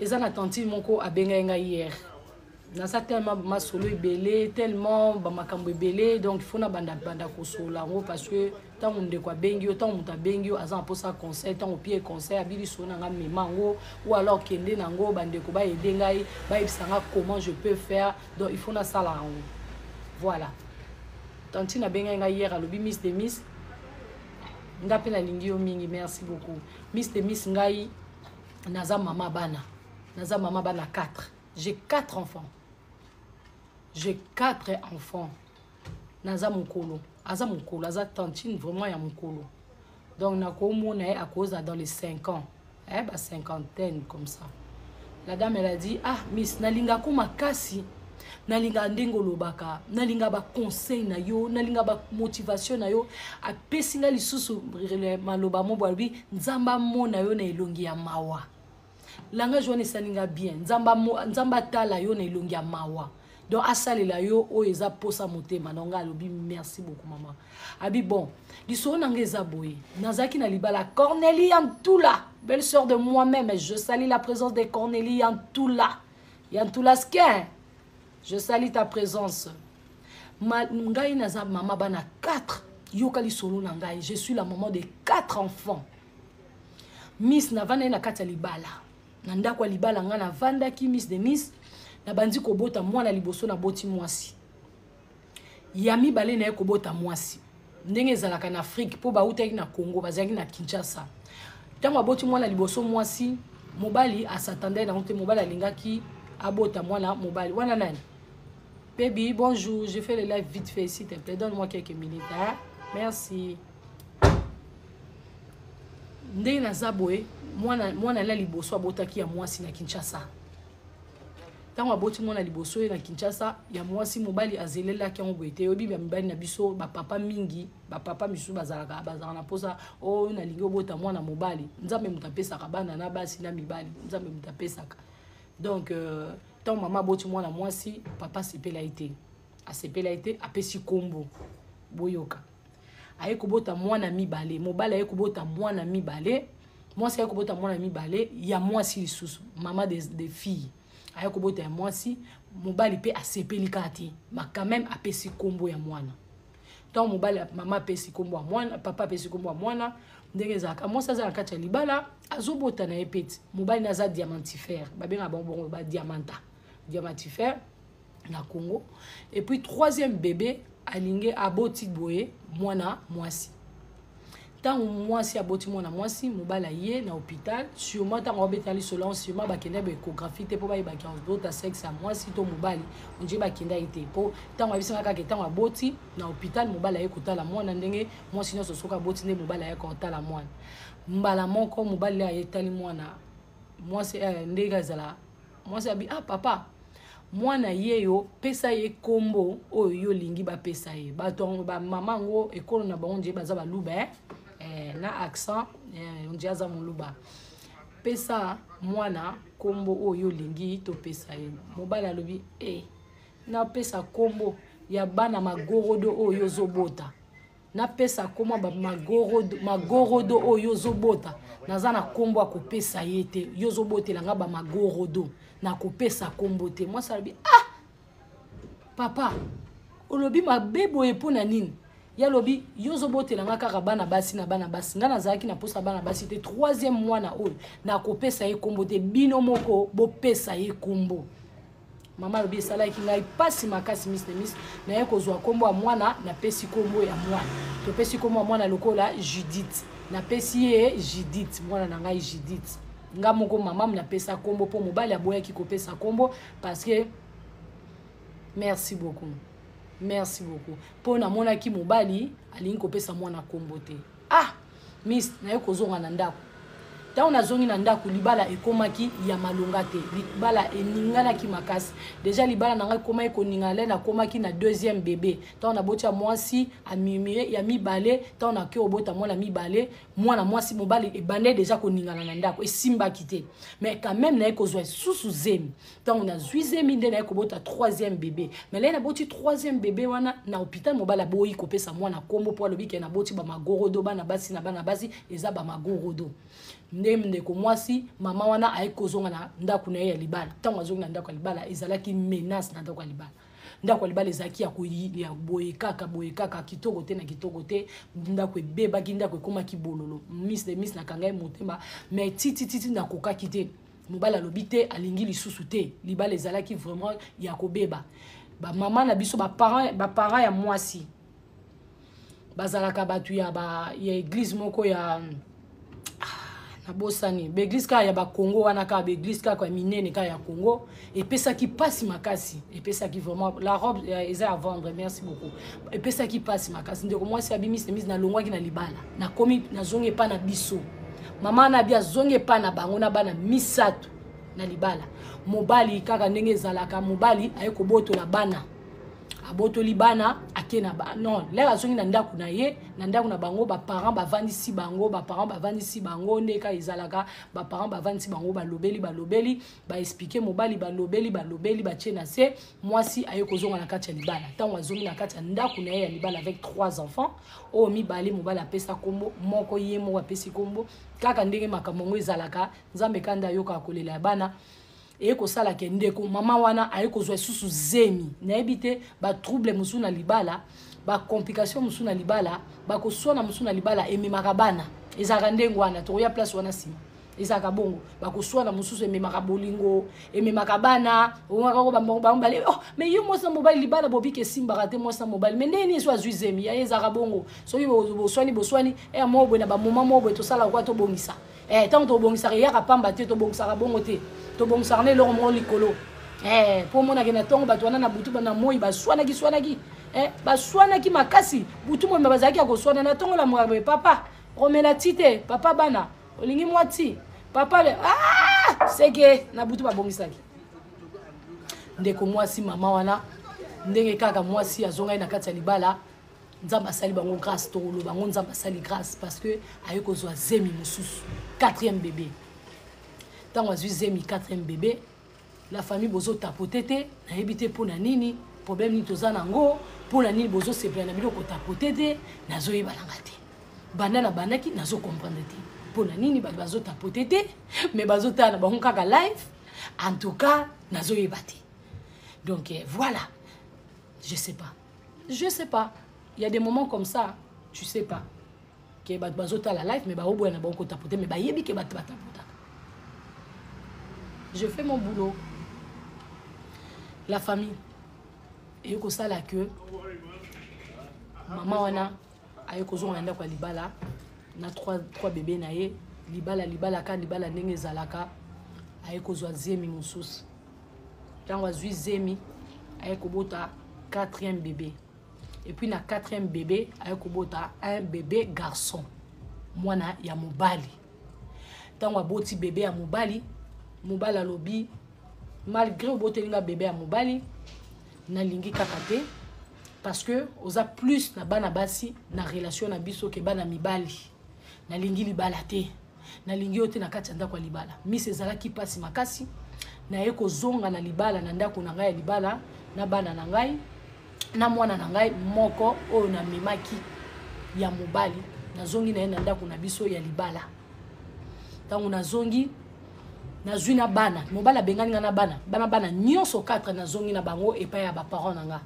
Eza na tantine moko abengai ngai hier. Naza tellement masolo ebele, tellement bamakambo ebele, donc il faut na banda banda kosolola yango, parce que ntango ndeko abengi yo, ntango moto abengi yo, aza na mposa conseil. Ntango opie conseil, abi lisolo na nga, mema yango ou alors kende na yango, bandeko baede ngai, bayebisa nga comment je peux faire. Donc il faut nasala yango. Voilà, tantine abengai ngai hier, alobi: "Miss de miss, nga mpe nalingi yo mingi." Merci beaucoup, miss de miss. Ngai naza mama bana, naza mama bana 4. J'ai 4 enfants, j'ai 4 enfants. Naza mokolo, aza mokolo, aza tantine vraiment ya mokolo. Donc nakomona ye akozala dans les 5 ans, eh, ba cinquantaine comme ça. La dame, elle a dit: "Ah miss, nalingako makasi, nalinga ndenge olobaka, nalinga baconseil na yo, nalinga bamotivation na yo." Apesi nga lisusu maloba mo, alobi: "Nzambe amona yo na elongi ya mawa." Langage wana esali nga bien. Nzambe atala yo na elongi ya mawa, donc asalela yo oyo eza posa motema na nga. Alobi: "Merci beaucoup, mama." Abi: "Bon, lisolo na nga eza boye. Nazalaki na libala." Cornélie Yantula, belle sœur de moi-même, je salue la présence de Cornélie Yantula, Yantula Skin, je salue ta présence. Ma, ngai naza mama bana 4. Yoka lisolo na ngai. Je suis la maman de 4 enfants, miss. Navandaki na kati ya libala, na ndako ya libala. Ngai navandaki, miss de miss, nabandi kobota mwana liboso, naboti mwasi. Ya mibale, naye kobota mwasi. Ndenge ezalaka na Afrique, mpo bautaki na Congo, bazalaki na Kinshasa. Ntango aboti mwana liboso mwasi, mobali asatandai nango te. Mobali alingaki abota mwana mobali wana. Nani? Baby, bonjour, je fais le live vite fait, s'il te plaît, donne-moi quelques minutes, hein? Merci. Ndenge naza boye, mwana, mwana na liboso abotaki ya mwasi na Kinshasa. Ntango aboti mwana liboso ye na Kinshasa ya mwasi, mobali azelelaki yango boye te. Oyebi bamibali na biso, bapapa mingi, bapapa misusu bazalaka na mposa oyo: "Nalingi obota mwana mobali." Nzambe moto apesaka bana, na basi na mibali, Nzambe moto apesaka. Donc ntango mama aboti mwana mwasi, papa asepela ye te, asepela ye te, apesi kombo. Boyoka, aye kobota mwana mibale, mobali aye kobota mwana mibale mwasi, aye kobota mwana mibale ya mwasi lisusu. Mama de fille aye kobota ya mwasi, mobali mpe asepeli kaka te, ma quand même apesi kombo ya mwana. Ntango mobali, mama apesi kombo ya mwana, papa apesi kombo ya mwana. Ndenge ezalaka, mwasi aza na kati ya libala, azobota na ye peti. Mobali na aza diamantifère, babengaka bango bongo, badiamanta, diamantifère na Congo. Et puis troisième bébé, alingi aboti boye mwana mwasi. Ntango mwasi aboti mwana mwasi, mobali aye na hôpital. Sûrement ntango abeta lisolo, sûrement bakende baéchographie te mpo bayebaki abota sexe ya mwasi to mobali. Ondie bakenda ye te, mpo ntango ayebisanga kaka, ntango aboti na hôpital, mobali aye kotala mwana ndenge mwasi nyonso soki aboti nde mobali aye kotala mwana. Mbala moko mobali aye tali mwana mwasi, ndenge azala mwasi, abi: "Ah papa, mwana ye yo, pesa ye nkombo oyo yo olingi bapesa ye." Bato bamama yango, ekolo na bango nje baza Baluba, eh? Eh, na accent, eh, nje aza Moluba. "Pesa mwana nkombo oyo olingi topesa ye." Mobali alobi: "E, napesa nkombo ya bana magorodo oyo ozobota? Napesa nkombo bamagorodo, magorodo oyo ozobota? Naza na nkombo ya kopesa ye te. Yo ozobotela nga bamagorodo, nakopesa nkombo te." Mwasi alobi: "Ah papa, olobi mabe boye mpo na nini?" Ye alobi: "Yo ozobotela nga kaka bana basi na bana basi. Nga nazalaki na mposa bana basi te. Troisième mwana oyo, nakopesa ye nkombo te. Bino moko bopesa ye nkombo." Mama alobi: "Esalaki ngai mpasi makasi, miss de miss. Naye kozwa nkombo ya mwana, napesi nkombo ya mwana, topesi nkombo ya mwana lokola Judith. Napesi ye Judith, mwana na ngai Judith. Nga moko mama napesa nkombo, mpo mobali aboyaki kopesa nkombo parce que." Merci beaucoup, merci beaucoup. Mpo namonaki mobali alingi kopesa mwana nkombo te. Ah miss, naye kozonga na ndako. Ntango nazongi na ndako, libala ekomaki ya malonga te, libala eninganaki makasi. Déjà libala na ngai ekomaki koningana le nakomaki na deuxième bébé. Ntango naboti ya mwasi, amimire ya mibale, ntango nake obota mwana mibale, mwana mwasi, mobali ebandai déjà koningana na ndako, esimbaki te. Mais quand même naye kozwa lisusu zemi. Ntango nazwi zemi, nde naye kobota troisième bébé. Mais leye naboti troisième bébé wana na hôpital, mobali aboyi kopesa mwana nkombo, mpo alobi ke naboti bamagorodo, bana basi na bana basi eza bamagorodo. Nde ndeko mwasi, mama wana aye kozonga na ndako na ye ya libala. Ntango azongi na ndako ya libala, ezalaki menace na ndako ya libala. Ndako ya libala ezalaki ya ya boye kaka boye kaka, kitoko te na kitoko te. Ndako ebebaki, ndako ekomaki bololo. Miss de miss, nakanga ye motema, mais titititi nakokaki te. Mobali alobi te, alingi lisusu te. Libala ezalaki vraiment ya kobeba. Bamama na biso, baparent ya mwasi bazalaka bato ya église moko ya, nabosani, baeglise kaka ya bakongo wana, kaka baeglise kaka ya minene kaka ya Congo. Epesaki mpasi makasi, epesaki vraiment. La robe eza ya vendre, merci beaucoup. Epesaki mpasi makasi. Ndeko mwasi abimisi mise, nalongwaki na libala, nakomi, nazongi epa na biso. Mama na abi azongi epa na bango na bana misato na libala. Mobali, kaka ndenge ezalaka, mobali aye kobotola bana, abotoli bana, ake na ba. Non, lere azongi na ndako na ye, na ndako na bango, baparent bavandisi bango, baparent bavandisi bango nde kaka ezalaka. Baparent bavandisi bango, balobeli, balobeli, baexpliquer mobali, balobeli, balobeli, batie na se. Mwasi aye kozonga na kati ya libala. Ntango azongi na kati ya ndako na ye ya libala avec trois enfants, oyo mibale mobali apesa nkombo, moko ye moko apesi nkombo, kaka ndenge makambo yango ezalaka. Nzambe kanda ayokaka kolela ya bana. Eye kosala ke ndeko mama wana aye kozwa lisusu zemi. Nayebi te, batrouble mosusu na libala, bacomplication mosusu na libala, bakoswana mosusu na libala, ememaka bana. Ezalaka ndenge wana, tokoya place wana nsima. Ezalaka bongo, bakoswana mosusu ememaka bolingo, ememaka bana. Ongaka bango bale, oh, mais yo mwasi na mobali, libala bobika esimbaka te. Mwasi na mobali, mais ndenge nini so azwi zemi ya ye? Ezalaka bongo. Soki boswani, boswani ere moko boye, na bamoma moko boye, tosalaka kwa tobongisa. Ntango tobongisaka, eyaka pamba te. Tobongisaka bongo te, tobongisaka na eloko moko likolo mpo omonake na ntongo bato wana na butu na moi baswanaki swanaki, baswanaki makasi, butu mobimba bazalaki ya koswana. Na ntongo lamokaka boye: "Papa, romela ti te? Papa, bana olingi mwa ti, papa le." Ah, seke na butu babongisaki. Ndeko mwasi, mama wana, ndenge kaka mwasi azongai na kati ya libala, Nzambe asali bango grâce. Tokoloba bango Nzambe asali grâce, parce que aye kozwa zemi mosusu, quatrième bébé. Ntango azwi zemi, quatrième bébé, la famille, bozotapote te. Nayebi te mpo na nini, problème nini toza nango, mpo na nini bozosepela na bino kotapote te. Nazoyeba nanga te. Banda na bandaki, nazocomprendre te mpo na nini bato bazotapote te, mais bazotala na bango kaka live. En tout cas, nazoyeba te. Donc voilà, je sais pas, je sais pas. Il y a des moments comme ça, tu sais pas ke bato bazotala live, mais baoboya na bango kotapote, mais bayebi ke bato batapotaka. Je fais mon boulot. La famille, eye kosala ke mama wana aye kozonga na ndako ya libala na trois bébé na ye. Libala, libala ka libala ndenge ezalaka, aye kozwa zemi mosusu. Ntango azwi zemi, aye kobota quatrième bébé. Et puis na quatrième bébé, aye kobota un bébé garçon, mwana ya mobali. Ntango aboti bébé ya mobali, mobali alobi: "Malgré oboteli nga bébé ya mobali, nalingi kaka te, parce que oza plus na bana basi na relation na biso ke bana mibali. Nalingi libala te, nalingi yo te na kati ya ndako ya libala." Miss, ezalaki mpasi makasi. Naye kozonga na libala, na ndako na ngai ya libala, na bana na ngai, na mwana na ngai moko oyo namemaki ya mobali. Nazongi na ye na ndako na biso ya libala. Ntango nazongi, nazwi na bana, mobali abengani nga na bana, bana nyonso 4. Nazongi na bango epai ya baparent na nga.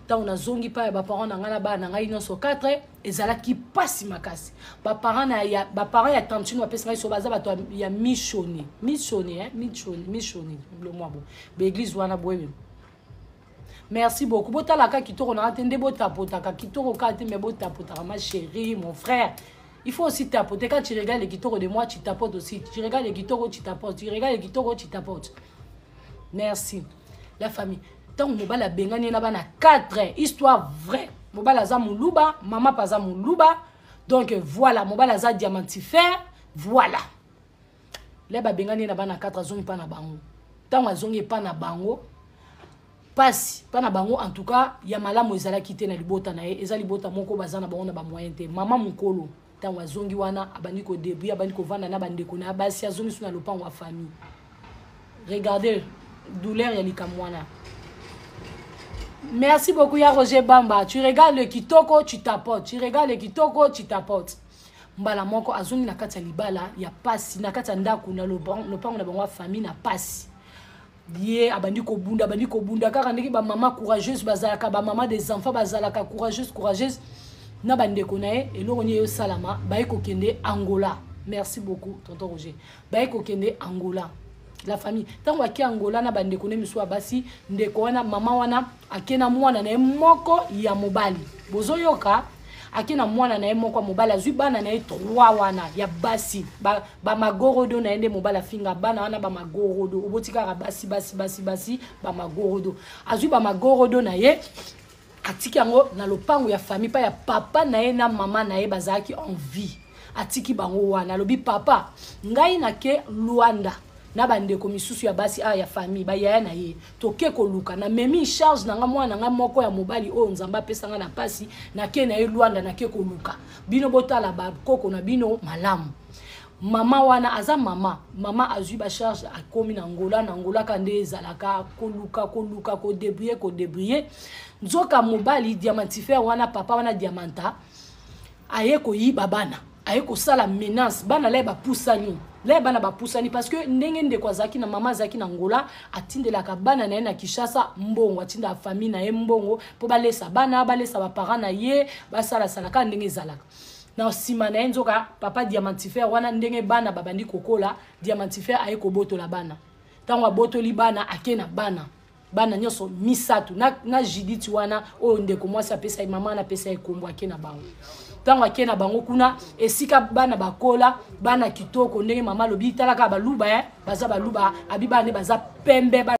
Ntango nazongi epai ya baparent na ngai na bana na ngai nyonso 4, ezalaki mpasi makasi. Baparent ya tantine bapesi ngai so, baza bato ya missioni, missioni, eh? Missioni, missioni lomwa bo baeglise wana boyebi. Merci beaucoup. Botalaka kitoko nanga te nde botapotaka kitoko kaka te, mais botapotaka. Ma chérie, mon frère, il faut aussi tapoter. Quand tu regardes le kitoko de moi, tu tapotes aussi. Tu regardes le kitoko, tu tapotes. Tu regardes le kitoko, tu tapotes. Merci, la famille. Ntango mobali abengani ye na bana 4, histoire vraie, mobali aza moluba, mama mpe aza moluba. Donc voilà, mobali aza diamantifère. Voilà, le babengani ye na bana 4, azongi mpa na bango. Ntango azongi epa na bango, pasi mpa na bango, en tout cas ya malamu ezalaki te na libota na ye. Eza libota moko baza na bango na bamoyen te. Mama mokolo, ntango azongi wana, abandi kodébrouiller, abandi kovanda na bandeko na ya basi. Azongi so na lopango ya famille. Regardez douleur ya likambo wana. Merci beaucoup ya Roger Bamba. Tu regardes le kitoko, tu tapotes. Tu regardes le kitoko, tu tapotes. Mbala moko azongi na kati ya libala ya pasi, na kati ya ndako na lopango na bango ya famille na pasi. Ye abandi kobunda, abandi kobunda kaka ndenge ba mama courageuse bazalaka, ba mama des enfants bazalaka courageuse, courageuse na bandeko na ye. Eloko nini eyosalama? Baye kokende Angola. Merci beaucoup, tonton Roger. Baye kokende Angola, la famille. Ntango ake Angola na bandeko ne misusu ya basi, ndeko wana, mama wana ake na mwana na ye moko ya mobali. Bozoyoka, ake na mwana na ye moko ya mobali, azwi bana na ye 3 wana ya basi, bamagorodo na ye nde mobali afinga bana wana bamagorodo. Oboti kaka basi, basi, basi, basi, bamagorodo. Azwi bamagorodo na ye, atiki yango na lopango ya famille pa ya papa na ye na mama na ye bazalaki en vie. Atiki bango wana, alobi: "Papa, ngai nake Luanda na bandeko misusu ya basi awa ya famille, bayaya na ye, toke koluka. Namemi charge na nga, mwana na ngai moko ya mobali oyo Nzambe apesa nga na pasi, nake na ye Luanda, nake koluka. Bino botala bakoko na bino malamu." Mama wana aza mama, mama azwi bacharge, akomi na Ngola. Na Ngola ka nde ezalaka koluka, koluka, kodébrouiller, kodébrouiller. Nzoka mobali diamantifere wana, papa wana diamanta, aye koyiba bana, aye kosala menace. Bana laye bapusani, laye bana bapusani, parce que ndenge ndeko azalaki na mama azalaki na Ngola, atindelaka bana na ye na Kinshasa mbongo, atindaka famille na ye mbongo mpo balesa bana, balesa baparent na ye, basalasala kaka ndenge ezalaka na nsima na ye. Nzoka papa diamantifere wana, ndenge bana babandi kokola, diamantifere aye kobotola bana. Ntango abotoli bana, ake na bana, bana nyonso misato na Judith wana oyo ndeko mwasi apesa ye, mama apesa ye kombo, ake na bango. Ntango ake na bango kuna, esika bana bakola, bana kitoko ndenge mama alobi, talaka baluba, baza baluba, abi bana nde baza pembe.